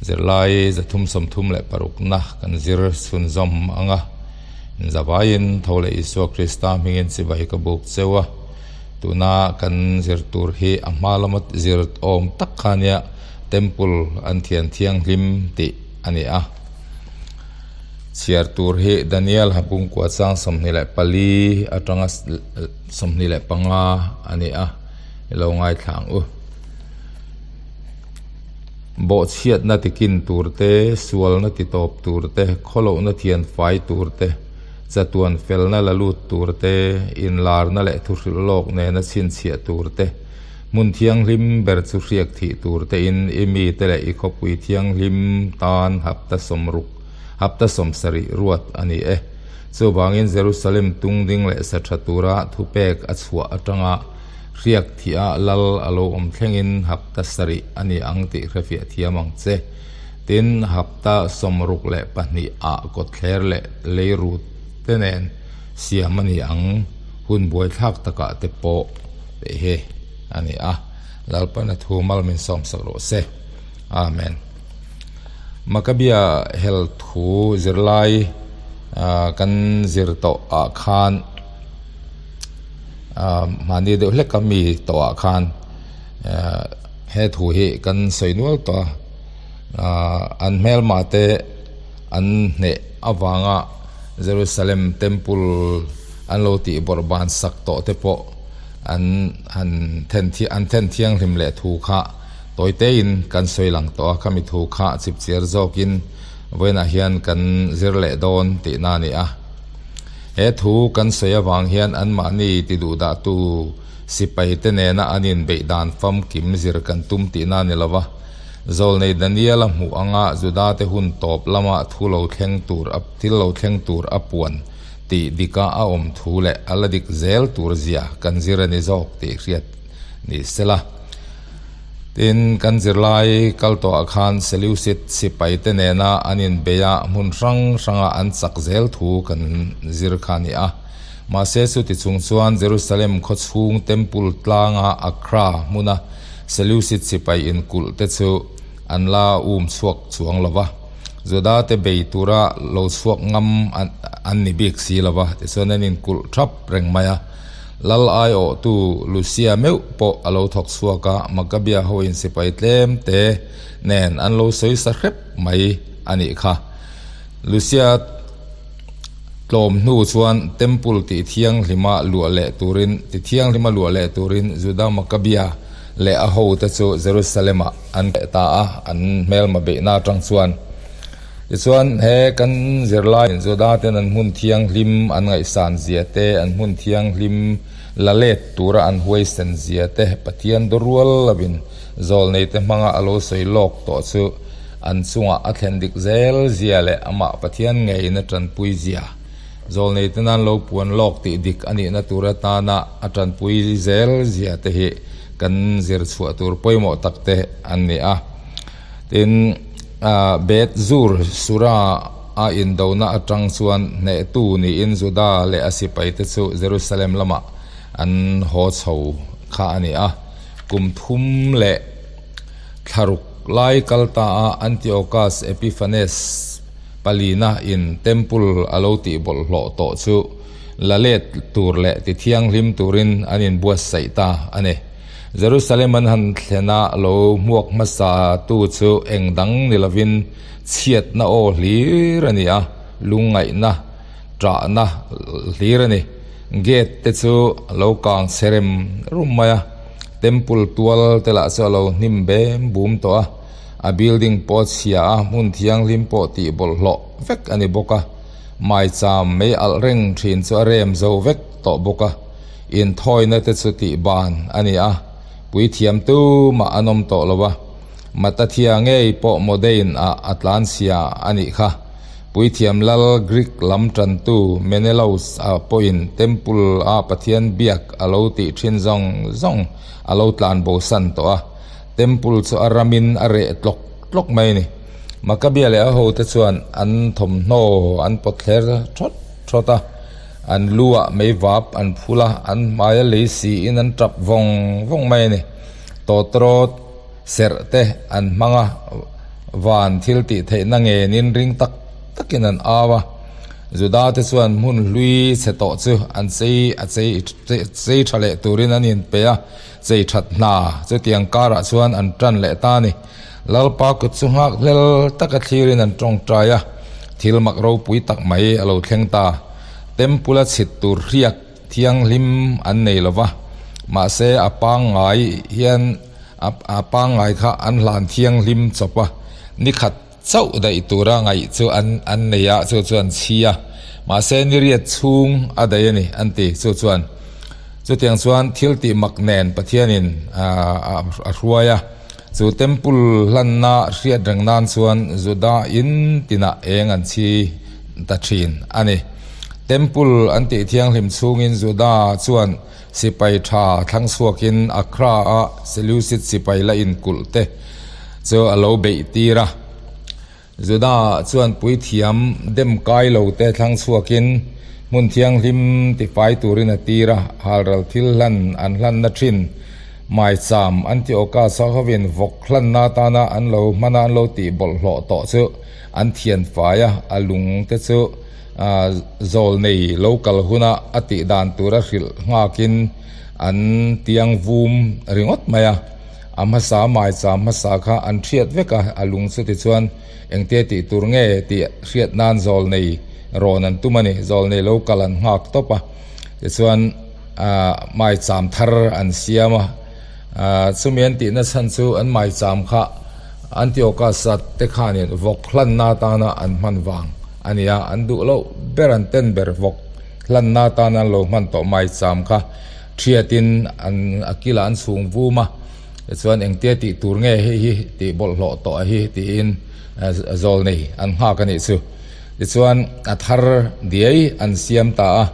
Zirlai 336na kan zir chhunzawm ang a, inzavaiin tho leh Isua Krista hmingin chibai ka buk cheu a, tuna kan zir tur hi a hma lama zir awm tak kha nia Temple an thian thianghlim tih a ni a. Chhiar tur hi Daniel Habungkua chang 24 atanga 25 a ni a, i lo ngaithla ang u. Bawhchhiatna tikin tur te, sualna titawp tur te, khawlohna thian fai tur te, chatuan felna la lut tur te, inlarna leh thuhrilh lawk nena chhinchhiah tur te, hmun thianghlim ber chu hriak thih tur tein i mite leh i khawpui thianghlim tan hapta sawmruk, hapta sawmsarih ruat a ni e. Chuvangin Jerusalem tungding leh sa tha tura thupek a chhuah atanga Hriak thiah lal a lo awm thlengin hapta sarih a ni ang tih hrefiah thiam ang che. Tin, hapta 62 ah kawtthler leh leirut te nen siam a ni ang, hun buaithlak takah te pawh tih hi a ni a. Lalpana thu mal min sawmsak rawh se. Amen. Makabia hel thu zirlai kan zir tawh ah khan, Mahni deuh hlek a mi tawhah khan he thu hi kan sawi nual tawh a, an hmelma te an hneh avanga Jerusalem temple an lo tih bawrh ban sak tawh te pawh an han then an then thianghlim leh thu kha tawi tein kan sawi lang tawh a, khami thu kha chipchiar zawkin vawiinah hian kan zir leh dawn tihna a ni a. He thu kan sawi avang hian anmahni ti duhdahtu sipaite nena an inbeih dan famkim zir kan tum tihna a ni lo va. Zawlnei Daniel-a hmuh anga Judate hun tawp lama thu lo thleng tur a thil lo thleng tur a puan tih dika a awm thu leh a la dik zel tur zia kan zir a ni zawk tih hriat ni sela. Tin, kan zirlai kal tawhah khan Seleucid sipaite nena an inbeih a, hmun hrang hranga an chak zel thu kan zir kha a ni a. Mahse, chuti chung chuan Jerusalem khawchhung Temple tlanga Akra hmuna Seleucid sipai inkulh te chu an la um chhuak chuang lo va, Juda te bei tura lo chhuak ngam an ni bik si lo va, tichuan an inkulh thap reng mai a. Lal aiawhtu Lucia meuh pawh a lo thawk chhuak a, Makabia hoin sipai tlem te nen an lo sawi sa hrep mai a nih kha. Lucia tlawm hnu chuan Temple tih thianghlima luah leh turin ti thianghlima luah leh turin Juda Makabia leh a hote chu Jerusalem-ah an keh ta a, an hmelma beihna atang chuan. Tichuan, he kan zirlai Juda ten an hmun thianghlim an ngaihsan zia te, an hmun thianghlim la let tura an huaisen zia te, Pathian dawrual lovin zawlneite hmanga a lo sawi lawk tawh chu an chungah a thlen dik zel zia leh amah Pathian ngeiin a tanpui zia, zawlneite nan lo puan lawk tih dik a nihna tur atana a tanpui zel zia te hi kan zir chhuah tur pawimawh tak te an ni a. Tin, Beth Zur Sura a indona atang chuan hnehtu niin Juda leh a sipaite chu Jerusalem lamah an haw chho kha a ni a. Kum thum leh thlaruk lai kal ta a Antiochus Epiphanes palina in Temple a lo tih bawlhhlawh tawh chu la let tur leh tithianghlim turin an inbuatsaih ta a ni. Jerusalem an han thlen a, lo hmuak hmasa tu chu eng dang ni lovin chhiatna aw hlir a ni a, lungngaihna, ṭahna hlir a ni. Gate te chu a lo kang chhe rem rum mai a, temple tual te lah chu a lo hnim bem bum tawh a, a building pawh a chhia a, hmun thianghlim pawh tih bawlhhlawh vek a ni bawk a, maicham mei alh reng ṭhin chu a rem zo vek tawh bawk a. Inthawina te chu tih ban a ni a, puithiam tumah an awm tawh lo a, Matathia ngei pawh Modein ah a tlan sia a nih kha. Puithiam lal Greek lam tantu Menelaus a pawhin Temple a Pathian biak a lo tih thin zawng zawng a lo tlan bosan tawh a, Temple chu a ramin a reh tlawk tlawk mai a ni. Makabia leh a hote chuan an thawmhnaw an pawt thler thawt thawt a. An lu ah mei vap an phul a, an hmai a lei siin an tap vawng vawng mai a ni. Tawtrawt serh te an hmang a, Van thil tih theihna ngenin ring tak takin an au a. Juda-te chuan hmun hlui chhe tawh chu an chei a chei chei tha leh turin an inpe a, chei that hna chutiang karah chuan an tan leh ta a ni. Lalpa kut chu nghak hlel taka thlirin an tawngtai a, thil mak ropui tak mai a lo thleng ta. Temple-a chhit tur hriak thianghlim an nei lo va, mahse a pangngai hian a pangngai kha an hlan thianghlim chawp a, nikhat chauh daih tura ngaih chu an an nei a, chu chu an chhi a, mahse niriat chhung a daih a ni an ti, chu chuan chutiang chuan thil tih mak nen Pathianin a hruai a, chu temple hlanna hriat reng nan chuan Juda in tinah eng an chhi ta thin a ni. Temple an tih thianghlim chhungin Juda chuan Sipai tha thlang chhuakin Accra-a Seleucid sipai la inkulh te chu a lo beih tir a. Judah chuan puithiam dem kai lo te thlang chhuakin hmun thianghlim tifai turin a tir a, halral thil hlan an hlanna thin maicham Antiochus-a hovin vawk hlanna atana an lo hmana an lo tih bawlhhlawh tawh chu an thian fai a, a lung te chu Zawl nei lo kal huna a tih dan tura hrilh nghakin an tiang vum ringawt mai a, a hmasa maicham hmasa kha an hriat vek a, a lung chu tichuan engtia tih tur nge tih hriat nan zawl nei rawn an tum a ni, zawl nei lo kal an nghak tawp a, tichuan maicham thar an siam a, chumi an tihna chhan chu an maicham kha Antiochus-a te khanin vawk hlanna atana an hman vang a ni a, an duh loh ber an ten ber vawk hlanna atana an lo hman tawh maicham kha thiatin an a kilah an chhung vum a, tichuan engtia tih tur nge hei hi tih bawlhhlawh tawh a hi tiin zawl nei an nghak a nih chu. Tichuan a thar diai an siam ta a,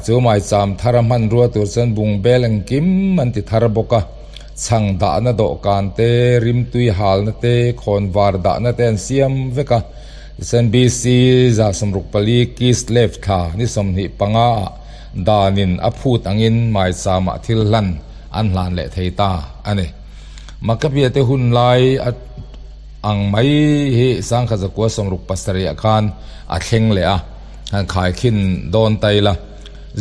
chu maicham thar a hmanrua tur chuan bungbel engkim an ti thar bawk a. Chhang dahna dawhkan te, rimtui halna te, khawnvar dahna te an siam vek a. Tichuan BC 164 Kislev thla ni 25 ah danin a phut angin maicham-ah thil hlan an hlan leh thei ta a ni. Makabia te hun lai a ang mai hi 1967 ah khan a thleng leh a, han khaikhin dawn ta ila.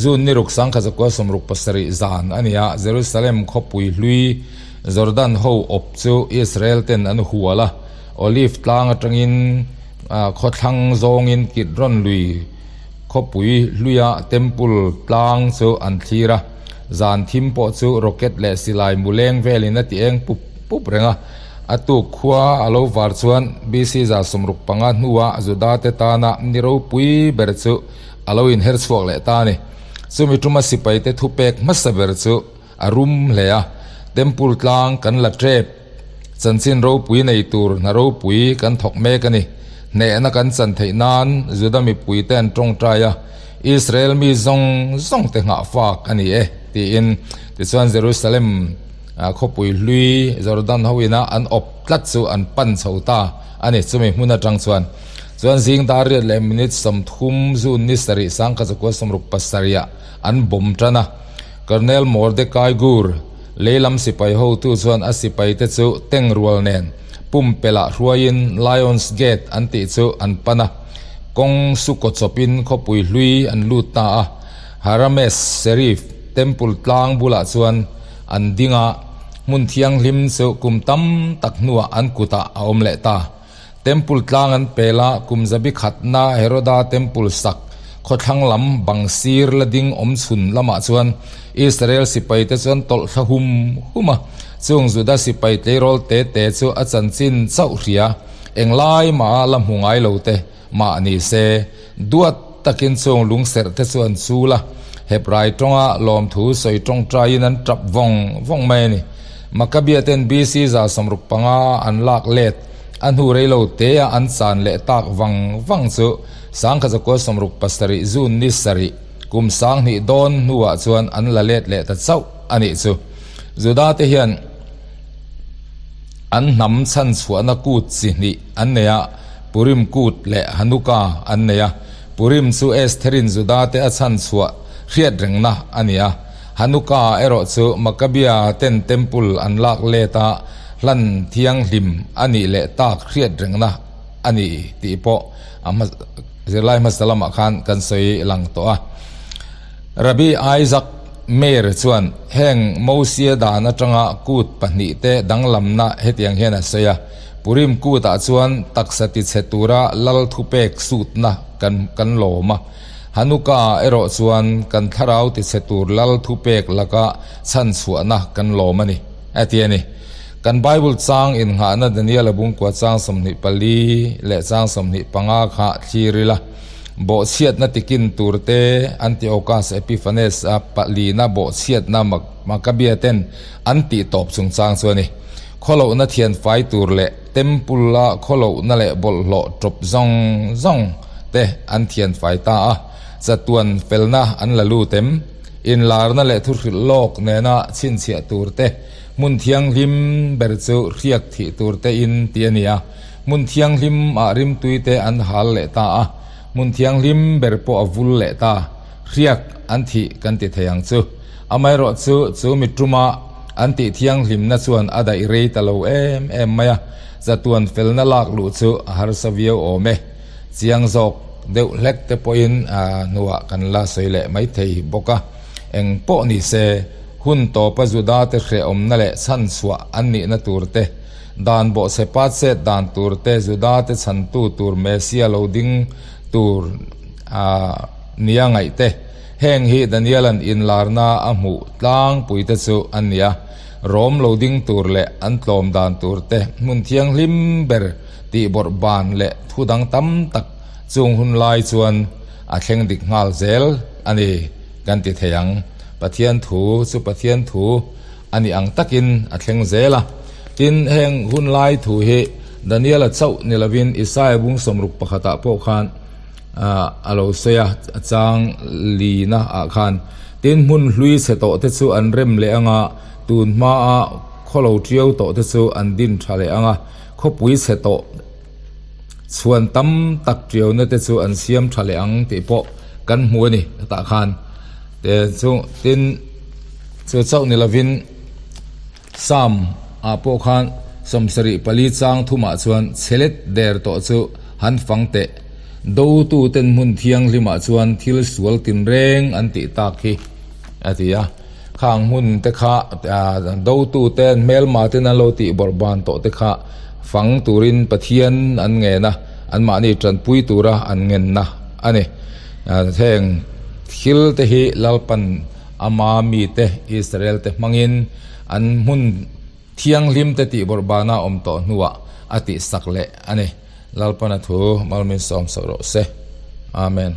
June ni ruk 1967 zan a ni a, Jerusalem khawpui hlui Jordan ho awp chu Israel ten an hual a, Olive tlang atangin khawthlang zawngin Kidron lui khawpui hluia Temple tlang chu an thlir a, zan thim pawh chu rocket leh silai mu leng velin a ti eng pup pup reng a. A tuk khua a lo var chuan BC 65 hnua Juda te tana ni ropui ber chu A lo inher chhuak leh ta a ni. Chumi tuma sipaite thupek hmasa ber chu a rum hle a, Temple tlang kan la tep, chanchin ropui nei tur hna ropui kan thawk mek a ni. Hnehna kan chan theih nan Juda mipuite an tawngtai a, Israel mi zawng zawng te nghah fak a ni e, tiin. Tichuan Jerusalem khawpui hlui Jordan ho ina an awp tlat chu an pan chho ta a ni, chumi hmun atang chuan. Chuan zing dar riat leh minute 30 June ni sarih 1967 ah an bawm tan a. Colonel Mordecai Gur, leilam sipai hotu chuan a sipaite chu tank rual nen pumpelh ah hruaiin Lions Gate an tih chu an pan a. Kawng su kaw chawpin khawpui hlui an lut ta a. Harames Sherif Temple tlang bulah chuan an ding a, hmun thianghlim chu kum tam tak hnuah an kutah a awm leh ta. Temple tlang an pel a, kum zabi khatna Heroda Temple sak khawthlang lam bang sir la ding awm chhun lamah chuan Israel sipaite chuan tawlh thla hum hum a, chung Juda sipai tleirawl te te chu a chanchin chauh hria, englai maha la hmu ngai lo te mah ni se, duat takin chung lungserh te chu an chul a, Hebrai tawnga lawmthu sawi tawngtaiin an tap vawng vawng mai a ni. Makkabia ten BC 65 an lak let a hnu rei lo te a an chan leh tak vang vang chu 1967 June ni sarih kum 2000 dawn hnuah chuan an la let leh ta chauh a nih chu. Juda te hian an hnam chhan chhuahna kut chi hnih an nei a, Purim kut leh Hanukkah an nei a. Purim chu Estherin Juda te a chhan chhuah hriat rengna a ni a. Hanukkah erawh chu Makkabia ten temple an lak let a, hlan thianghlim a nih leh tak hriat rengna a ni tih pawh a zirlai hmasa lamah khan kan sawi lang tawh a. Rabbi Isaac Meir chuan heng Mosia dan atanga kut pahnihte danglamna hetiang hian a sawi a, Purim kutah chuan taksa tichhe tura lal thupek sutna kan kan lawm a, Hanukkah erawh chuan kan thlarau tichhe tur lal thupek laka chhanchhuahna kan lawm a ni, a ti a ni. Kan Bible chang innghahna Daniel-a bungkua chang 24 leh chang 25 kha thlir ila, bawhchhiatna tikin turte Antiochus Epiphanes-a palina bawhchhiatna Maccabea ten an tih tawp chungchang chu a ni. Khawlohna thianfai tur leh Temple-a khawlohna leh bawlhhlawh tawp zawng zawng te an thianfai ta a, chatuan felna an la lut em? Inlarna leh thuhrilh lawk nena chhinchhiah tur te, hmun thianghlim ber chu hriak thih tur te in ti a ni a, hmun thianghlim ah rimtui te an hal leh ta a, hmun thianghlim ber pawh a vul leh ta, hriak an thih kan ti thei ang chu. Amaherawhchu chu mituma an tih thianghlimna chuan a daih rei ta lo em em mai a, chatuan felna lak luh chu a harsa viau awm e. Chiang zawk deuh hlek te pawhin hnuah kan la sawi leh mai thei bawk a. Eng pawh ni se, hun tawpa Juda te hrehawmna leh chhanchhuah an nihna tur te, dan bawhchhe pat chet dan tur te, Juda te chhantu tur Messia lo ding tur nia ngaih te, Heng hi Daniela'n inlarna a hmuh tlangpuite chu an ni a, Rom lo ding tur leh an tlawm dan tur te, hmun thianghlim ber tih bawrh ban leh thu dang tam tak chung hun lai chuan a thleng dik nghal zel a ni kan ti thei ang. Pathian thu chu Pathian thu a nih ang takin a thleng zel a. Tin, heng hun lai thu hi Daniela chauh ni lovin Isaia bung sawmruk pakhatah pawh khan, a lo sawi a, a chang lina ah khan tin hmun hlui chhe tawh te chu an rem leh ang a, tun hmaa khaw lo tiau tawh te chu an din tha leh ang a, khawpui chhe tawh chhuan tam tak tiauna te chu an siam tha leh ang tih pawh kan hmu a ni tah khan te chu tin chu chauh ni lovin. Psalm ah pawh khan 74 chang thumah chuan chhelet der tawh chu han fang teh. Do tuten hmun thianghlimah chuan thil sual tinreng an tih tak hi a ti a. Khang hmun te kha do tuten hmelma ten an lo tih bawrh ban tawh te kha fang turin Pathian an ngen a, anmahni tanpui tura an ngenna a ni. Heng thil te hi Lalpan Ama mite Israel-te hmangin an hmun thianghlimte tih bawrhbana awm tawh hnuah a tihsak leh a ni. Lalpana thu malmin sawm sak rawh se. Amen.